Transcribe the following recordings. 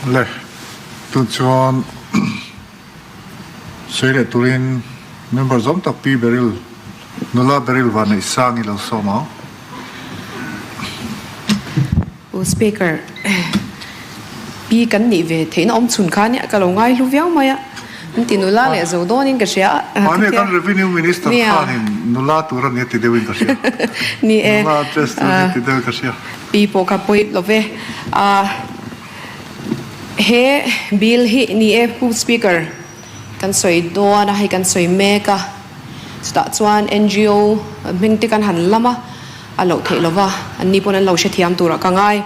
Le, tun chuan sawi leh turin member zawm tak Pi Beryl, nula Beryl Vanneihsang i lo sawm ang. Pu Speaker, Pi kan nih ve theihna awm chhun kha nia ka lo ngai hlu viau mai a, min ti nula leh zo dawnin ka hria a. Mahni kan Revenue Minister khanin nula tur a nia ti deuhin ka hria. Ni e. Nula dress tur a nia ti deuhin ka hria. Pi pawh kha pawi lo ve. He bill hi ni e Pu Speaker, kan sawi dawn a, hei kan sawi mek a, chutah chuan NGO hming te kan han lam a, a loh theih lova, an ni pawn an lo hrethiam turah ka ngai.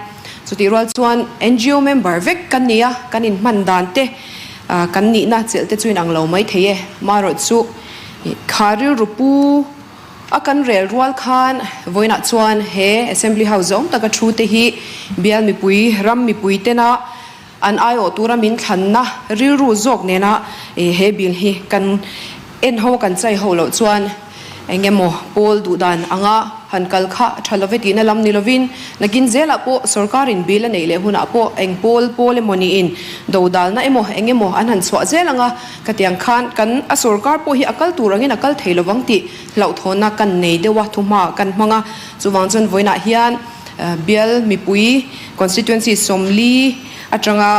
Chutih rual chuan NGO member vek kan ni a, kan inhman dan te, kan nihna chelh te chu inang lo mai thei e. Marawh chu kha rilru pu a kan rel rual khan vawiinah chuan he Assembly House zawng taka thu te hi bial mipui, ram mipui tena an aiawh tura min thlanna rilru zawk nena he bill hi kan en ho a kan chai ho loh chuan eng emaw pawl duh dan anga han kal kha tha love tihna lam ni lovin nakin zelah pawh sorkarin bill a neih leh hunah pawh eng pawl pawl emaw niin dodalna emaw eng emaw an han chhuah zel anga khatiang khan kan a sorkar pawh hi a kal tur angin a kal thei lovang tih hlauhthawnna kan nei deuh a thuhma kan hmang a chuvang chuan vawiinah hian Bial mipui constituency 40 atanga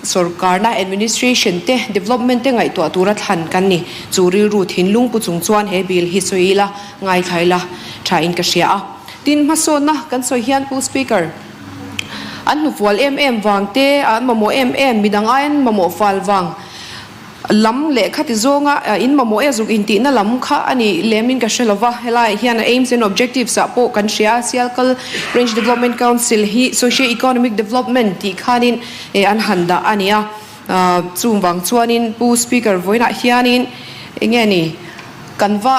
sorkarna administration te development te ngaihtuah tura thlan kan ni. Chu rilru thinlung pu chung chuan he bill hi sawi ila, ngaithla ila tha in ka hria a. Tin, hmasawnna kan sawi hian Pu Speaker, an hnufual em em vang te, an mamawh em em, midang aiin mamawh fal vang, Lam leh khati zawnga in mamawh e zuk intihna lam kha a ni lemin ka hre lova, helaiah hian a aims and objectives ah pawh kan hria a, Sialkal Range Development Council hi Socio-Economic Development tih khanin an han dah a ni a, chung vang chuanin Pu Speaker vawiinah hianin enge ni kan va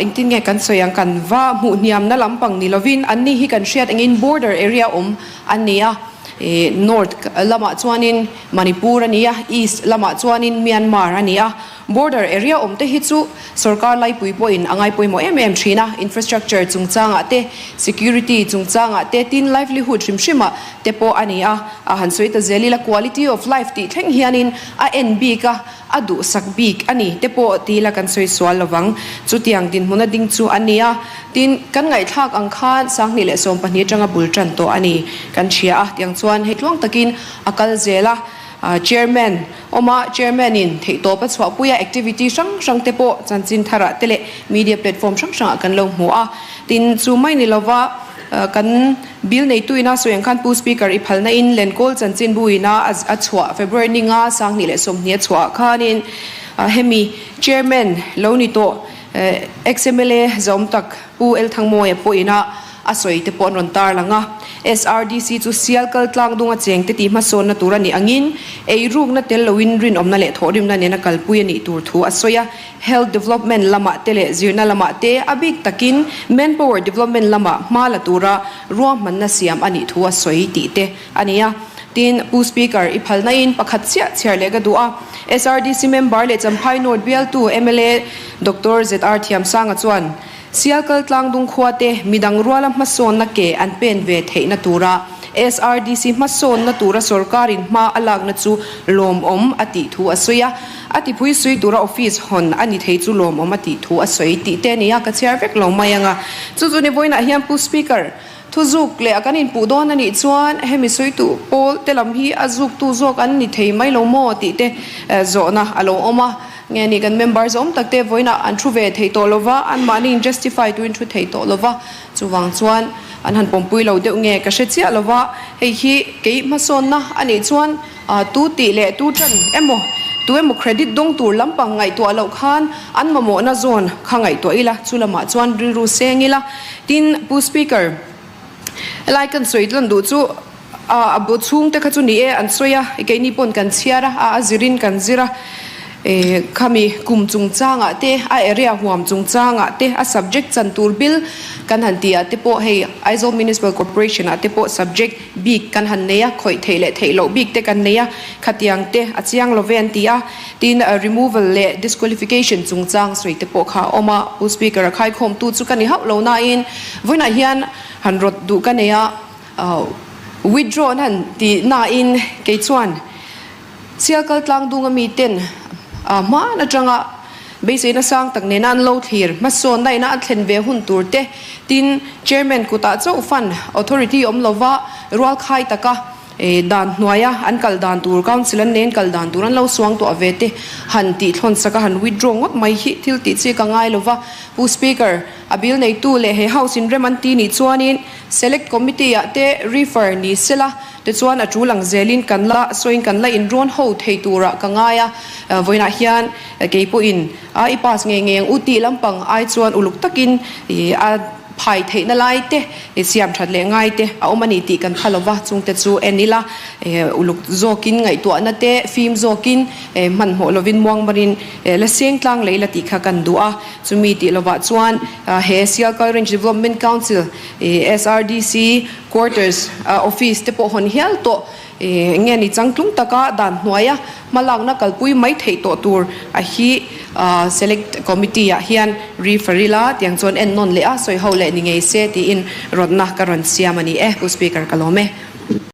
engtin nge kan sawi ang kan va hmuh hniamna lampang ni lovin anni hi kan hriat engin border area awm an ni a. North lamah chuanin Manipur a ni a, East lamah chuanin Myanmar a ni a. Border area awmte hi chu sorkar laipui pawhin a ngai pawimawh em em thin a, infrastructure chungchangah te, security chungchangah te, tin livelihood hrim hrimah te pawh a ni a. A han sawi ta zel ila quality of life tih thleng hianin a en bik a, a duhsak bik a ni te pawh ti ila kan sawi sual lovang. Chutiang dinhmuna ding chu a ni a, tin, kan ngaihthlak ang khan 2012 atanga bul tan tawh a ni kan hria a, tiang chuan hei tluang takin a kal zel a. Chairman awm a, Chairman in theihtawp a chhuahpui a, activity hrang hrang te pawh chanchin tharah te leh media platform hrang hrangah kan lo hmu a, tin, chu mai ni lova, Kan bill neitu ina sawi ang khan Pu Speaker i phalna in Lenkawl chanchinbu ina a chhuah February ni nga 2020 a chhuah ah khanin hemi Chairman lo ni tawh ex-MLA zawm tak Pu L Thangmawia pawh ina a sawi te pawh an rawn tar lang a. SRDC chu sial kal tlang dung a cheng te tih hmasawnna tur a nih angin eirukna tel loin rinawmna leh thawhrimna nena kalpui a nih tur thu a sawi a. Health Development lamah te leh zirna lamah te a bik takin Manpower Development lamah hma la tura ruahmanna siam a nih thu a sawi tih te a ni a. Tin, Pu Speaker, i phalna in pakhat chiah chhiar leh ka duh a. SRDC member leh Champhai North bialtu mla Doctor ZR Thiamsanga chuan Sialkal tlangdung khua te midang ruala hmasawnna ke an pen ve theihna tura SRDC hmasawnna tura sorkarin hma a lakna chu lawmawm a tih thu a sawi a. A tiphui sui tura office hawn a ni thei chu lawmawm a tih thu a sawi tih te a ni a, ka chhiar vek lo mai ang a. Chu chu ni vawiinah hian Pu Speaker, thu zuk leh a kan inpuh dawn a nih chuan hemi sawitu pawl te lam hi a zuktu zawk an ni thei mai lo maw tih te zawhna a lo awm a. Nge ni kan member zawm tak te vawiinah an thu ve thei tawh lo va, anmahni in justify tuin thu thei tawh lo va, chuvang chuan an han pawmpui lo deuh nge ka hre chiah lo va, hei hi kei hmasawnna a nih chuan Tu tih leh tu tan emaw, tu emaw credit dawng tur lampang ngaihtuah loh khan an mamawhna zawn kha ngaihtuah ila, chu lamah chuan rilru seng ila. Tin, Pu Speaker, helai kan sawi tlan duh chu a bu chhungte kha chu ni e, an sawi a, keini pawn kan chhiar a, a zirin kan zir a, khami kum chungchangah te, a area huam chungchangah te, a subject chan tur bil kan han tih ah te pawh hei Aizawl Municipal Corporation ah te pawh subject bik kan han nei a, khawih theih leh theih loh bik te kan nei a, khatiang te a chiang lo ve an ti a, tin removal leh disqualification chungchang sawi te pawh kha a awm a, Pu Speaker a khaikhawmtu chu ka ni hauh lo nain vawiinah hian han rawt duh ka nei a, Withdraw an han ti nain kei chuan Sialkal tlangdung a miten hman atanga beiseina sang tak nena an lo thlir hmasawnna ina an thlen ve hun tur te tin Chairman kutah chauh fund authority awm lova rualkhai taka dan hnuaia an kal dan tur Council an nen kal dan tur an lo suangtuah ve te han tih thlawn sak a han withdraw ngawt mai hi thil tih chi ka ngai lova Pu Speaker a bill neitu leh he House in rem an ti nih chuanin Select Committee ah te refer ni sela Tichuan a tul ang zelin kan la sawiin kan la inrawn ho thei turah ka ngai a, vawiinah hian kei pawhin a i pass ngei ngei ang u tih lampang ai chuan uluk takin a phai theihna lai te siam that leh ngai te a awm a ni tih kan pha lova, chungte chu en ila uluk zawkin ngaihtuahna te fim zawkin hmanhmawh lovin muangmarin la seng tlang leh ila tih kha kan duh a, chumi tih lovah chuan he Sialkal Range Development Council, SRDC, Quarters, office te pawh hawn hial tawh nge ni changtlung taka dan hnuaia hmalakna kalpui mai theih tawh tur a hi Select Committee ah hian refer ila tiang chuan en nawn leh a sawi ho leh ni ngei se tiin rawtna ka rawn siam a ni e. Pu Speaker ka lawm e.